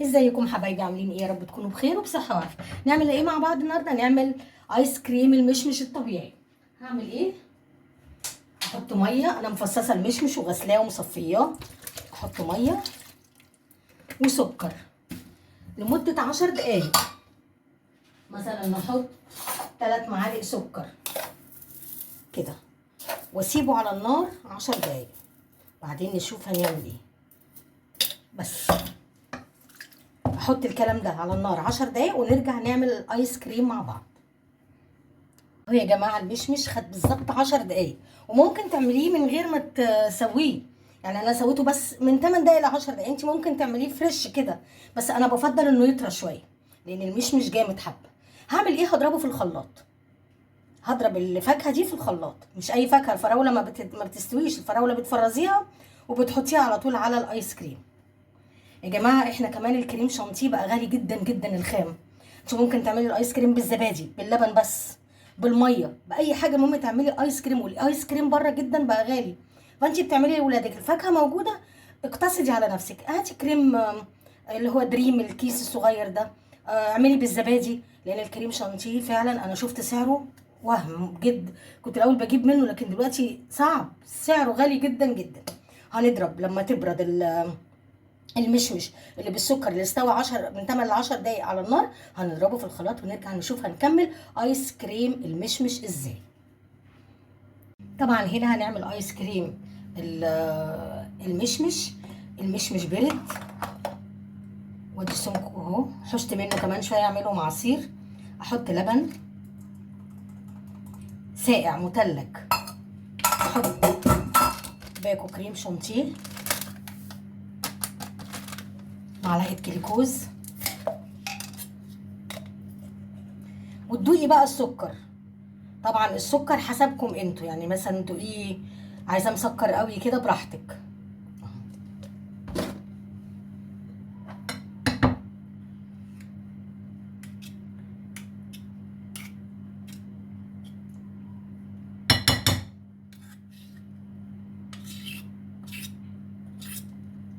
ازيكم حبايبي؟ عاملين ايه؟ يا رب تكونوا بخير وبصحه وعافيه. نعمل ايه مع بعض النهارده؟ نعمل ايس كريم المشمش الطبيعي. هعمل ايه؟ احط مية، انا مفصصه المشمش وغسلاه ومصفياه. احط مية وسكر لمدة 10 دقايق، مثلا نحط 3 معالق سكر كده، واسيبه على النار 10 دقايق، بعدين نشوف هنعمل ايه. بس احط الكلام ده على النار 10 دقايق ونرجع نعمل الايس كريم مع بعض. اهو يا جماعة المشمش خد بالظبط 10 دقايق، وممكن تعمليه من غير ما تسويه، يعني انا سويته بس من 8 دقايق ل 10 دقايق. انت ممكن تعمليه فريش كده، بس انا بفضل انه يطرى شوية لان المشمش جامد حبه. هعمل ايه؟ هضربه في الخلاط، هضرب الفاكهة دي في الخلاط، مش اي فاكهة، الفراوله ما بتستويش، الفراوله بتفرزيها وبتحطيها على طول على الايس كريم. يا جماعة احنا كمان الكريم شانتيه بقى غالي جدا جدا الخام. انتوا ممكن تعملي الايس كريم بالزبادي، باللبن بس، بالمية، باي حاجة، المهم تعملي ايس كريم. والايس كريم بره جدا بقى غالي، فانتي بتعملي لاولادك الفاكهة موجودة، اقتصدي على نفسك، هاتي كريم، اللي هو دريم الكيس الصغير ده، اعملي بالزبادي، لان الكريم شانتيه فعلا انا شفت سعره وهم جد، كنت الاول بجيب منه لكن دلوقتي صعب، سعره غالي جدا جدا. هنضرب لما تبرد المشمش اللي بالسكر اللي استوى من 8 ل 10 دقايق على النار، هنضربه في الخلاط ونرجع نشوف هنكمل ايس كريم المشمش ازاي. طبعا هنا هنعمل ايس كريم المشمش. المشمش برد وادي السمك اهو، حشت منه كمان شوية اعمله مع عصير. احط لبن ساقع متلج، احط باكو كريم شانتيه، معلقه كليكوز، وتدوقي بقى السكر. طبعا السكر حسبكم انتوا، يعني مثلا دوقيه عايزاه مسكر قوي كده براحتك.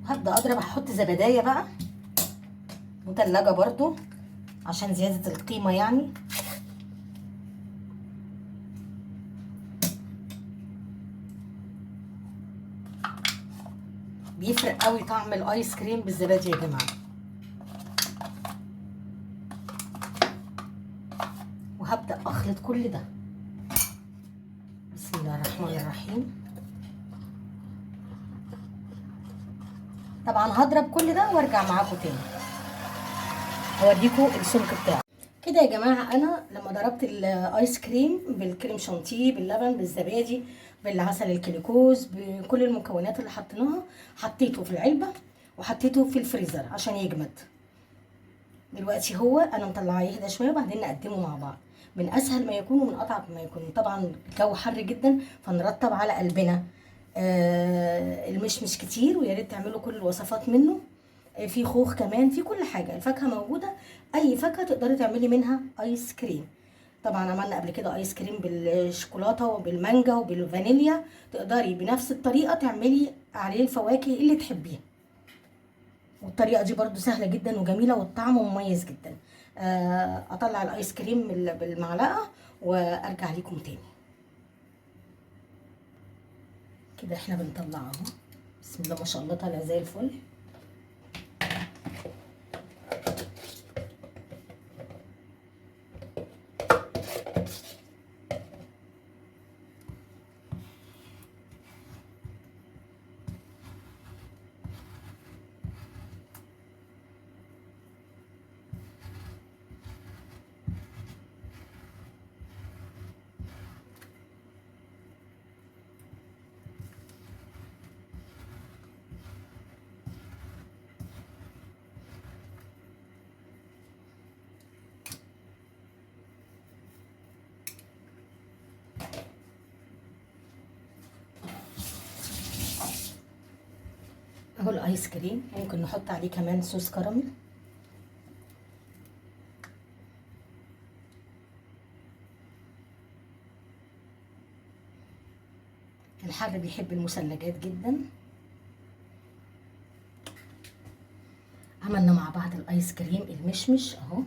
هبدا اضرب، هحط زبدايه بقى متلجه برضو عشان زيادة القيمة يعني. بيفرق قوي طعم الايس كريم بالزبادي يا جماعة. وهبدا اخلط كل ده. بسم الله الرحمن الرحيم. طبعا هضرب كل ده وارجع معاكم تاني اوريكم السمك بتاعه. كده يا جماعة انا لما ضربت الايس كريم بالكريم شانتيه باللبن بالزبادي بالعسل الكليكوز بكل المكونات اللي حطيناها، حطيته في العلبة وحطيته في الفريزر عشان يجمد. دلوقتي هو انا مطلعاه يهدى شوية وبعدين نقدمه مع بعض. من اسهل ما يكون ومن اطعم ما يكون. طبعا الجو حر جدا فنرطب على قلبنا. المشمش كتير ويا ريت تعملوا كل الوصفات منه. في خوخ كمان، في كل حاجة، الفاكهة موجودة، اي فاكهة تقدري تعملي منها ايس كريم. طبعا عملنا قبل كده ايس كريم بالشوكولاته وبالمانجا وبالفانيليا، تقدري بنفس الطريقة تعملي عليه الفواكه اللي تحبيها. والطريقة دي برضو سهلة جدا وجميلة والطعم مميز جدا. اطلع الايس كريم بالمعلقه وارجع لكم تاني. كده احنا بنطلعه اهو، بسم الله ما شاء الله طالع زي الفل. اهو الايس كريم ممكن نحط عليه كمان صوص كراميل. الحر بيحب المثلجات جدا. عملنا مع بعض الايس كريم المشمش اهو.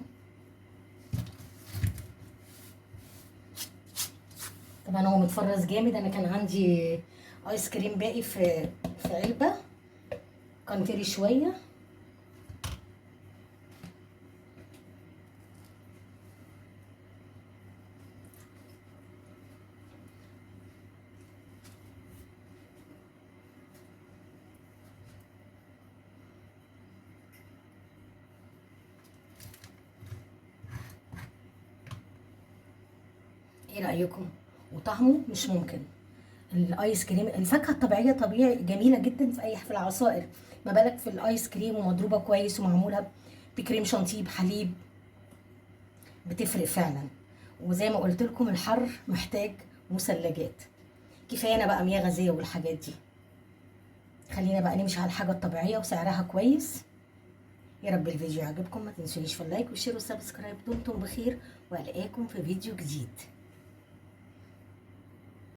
طبعا هو متفرز جامد، انا كان عندي ايس كريم باقي في علبة كان طري شوية. ايه رايكم؟ وطعمه مش ممكن. الايس كريم، الفاكهة الطبيعية طبيعي جميلة جدا في اي في العصائر، ما بالك في الايس كريم ومضروبه كويس ومعموله بكريم شانتيه بحليب، بتفرق فعلا. وزي ما قلت لكم الحر محتاج مثلجات. كفاية بقى مياه غازية والحاجات دي، خلينا بقى نمشي على الحاجة الطبيعية وسعرها كويس. يا رب الفيديو يعجبكم، ما تنسونيش في ال like وال share وال subscribe. دمتم بخير والقاكم في فيديو جديد.